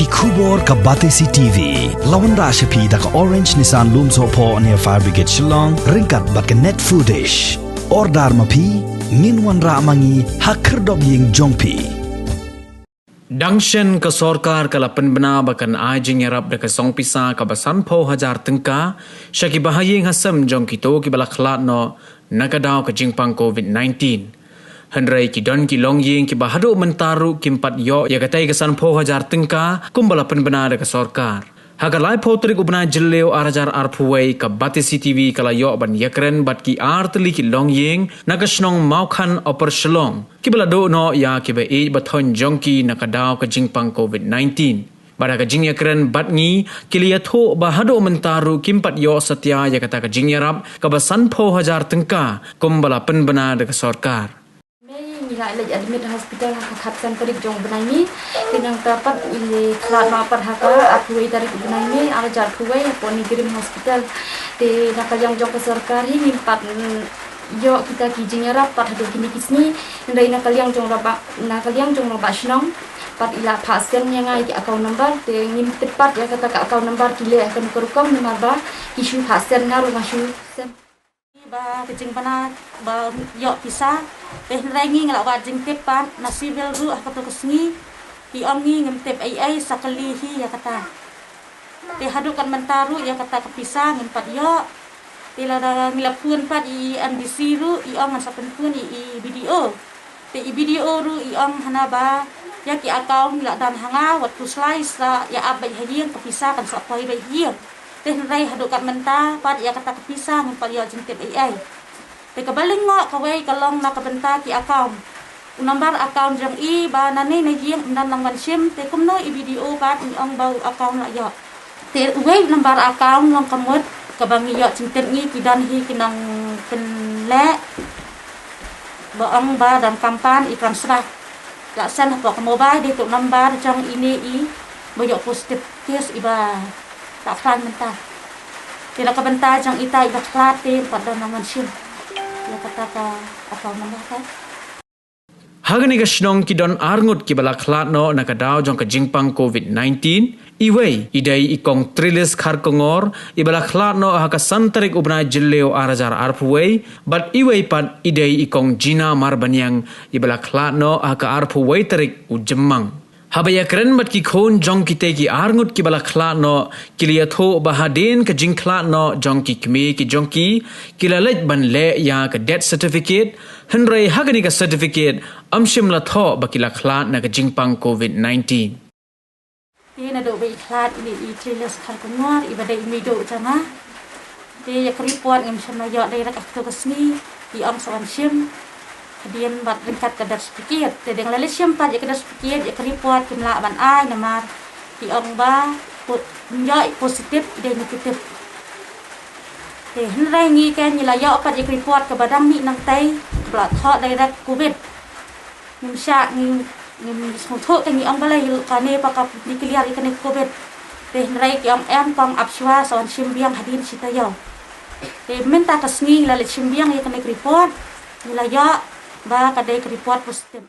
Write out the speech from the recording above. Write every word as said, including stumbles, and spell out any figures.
Khubor ka Batesi T V. La wanrah sha phi da ka Orange Nissan Lumsohphoh near Fire Brigade Shillong, ryngkat bad ka Net Foodish. Order ma phi, ngin wanrah ma ngi ha khyrdop ïing jong phi. Dang shen ka sorkar ka la pynbna ba kan ai jingïarap da ka song pisa kaba sanphew hajar tyngka sha ki bahaïing hasem jong kito kiba la khlad noh na ka daw ka jingpang covid nineteen. Hynrei ki don ki longïing kiba haduh mynta ruh kim pat ïoh ïa katei ka sanphew hajar tyngka kumba la pynbna da ka sorkar. Ha ka laiphew tarik u bnai Jylliew ar hajar arphew wei, ka Batesi T V ka la ïoh ban ïakren bad ki artylli ki longïing na ka shnong Mawkhan, Upper Shillong, kiba la duh noh ïa kiba ïeit ba thoiñ jong ki na ka daw ka jingpang covid nineteen. Bad ha ka jingïakren bad ngi, ki la ïathuh ba haduh mynta ruh kim pat ïoh satia ïa kata ka jingïarap kaba sanphew hajar tyngka kumba la pynbna da ka sorkar. Mei ngi la leit admit hospital ha ka khatsan tarik jong u bnai Mei. Te nangta pat ngi khlad noh pat ha ka arphew wei tarik u bnai Mei ar hajar arphew wei hapoh NEIGRIHMS Hospital. Te na ka liang jong ka sorkar hi ngim pat, mm, ïoh kita ki jingïarap pat haduh kine ki sngi. Hynrei na ka liang jong u Bah, na ka liang jong u Bah Shnong pat i la phah send ïa nga ïa ki account number, te ngim tip pat ïa kata ka account number ki leh ha kano ka rukom namar ba ki shu phah send, nga ruh nga shu send. Ba ka jingbna ba ïoh pisa, te hynrei ngi ngi la wad jingtip pat na civil ruh ha kato ka sngi ki ong ngi ngim tip ei ei, sa kylli hi ïa kata. Te haduh kat mynta ruh ïa kata ka pisa ngim pat ïoh. Te lada ngi la phone pat ïa i MDC ruh i ong ngan sa pynphone ïa i BDO. Te i BDO ruh i ong hana ba ïa ki account ngi la don ha nga, wat khuslai sa ïa ap beit ha ïing, ka pisa kan sa poi beit ha ïing. Te hynrei haduh kat mynta pat ïa kata ka pisa ngim pat ïoh jingtip ei ei. Te kaba lyngngoh kawei ka long na ka bynta ki account. U number account jong i ba nangne na ïing ym don nang ban shim, te kumno i BDO pat i ong ba u account la ïoh. Te uwei u number account long ka mut kaba ngi ïoh jingtip ngi ki don hi ki nongpynleh ba ong ba don kam pan i transfer. La send hapoh ka mobile, dei tu number jong ine i ba ïoh positive case iba la khlaiñ mynta. Te na ka bynta jong ita iba khlad te pat don nang ban shim ïa kata ka account number ka. Ha kane ka shnong ki don arngut kiba la khlad noh na ka daw jong ka jingpang covid nineteen. Iwei i dei i Kong Trilis Kharkongor iba la khlad noh ha ka san tarik u bnai Jylliew ar hajar arphew wei, bad iwei pat i dei i Kong Jina Marbaniang iba la khlad noh ha ka arphew wei tarik u Jymmang. Haba ïakren bad ki khun jong kitei ki arngut kiba la khlad noh, ki la ïathuh ba hadien ka jingkhlad noh jong ki kmie ki jong ki, ki la leit ban leh ïa ka death certificate, hynrei ha kane ka certificate ym shym la thoh ba ki la khlad na ka jingpang covid nineteen. Te naduh ba i khlad ine i Trilis Kharkongor iba dei i meiduh jong nga. Te ïa ka report ngim shym la ïoh direct ha kato ka sngi, i ong sa wan shim hadien bad ryngkat ka death certificate. Te dang la leit shim pat ïa ka death certificate, ïa ka report kim lah ban ai namar ki ong ba po-, ym ïoh i positive, i dei negative. Te hynrei ngi kan ngi la ïoh pat ïa ka report kaba dang mih nangtei, kaba la thoh direct covid. Ngim shah, ngim, ngim sngewthuh, ka ngi ong balei kane pat ka declare ïa kane ka covid. Te hynrei ki ong em, kong ap shuwa, sa wan shim biang hadien shi taïew. Te mynta ka sngi ngi la leit shim biang ïa kane ka report, ngi la ïoh ba ka dei ka report positive.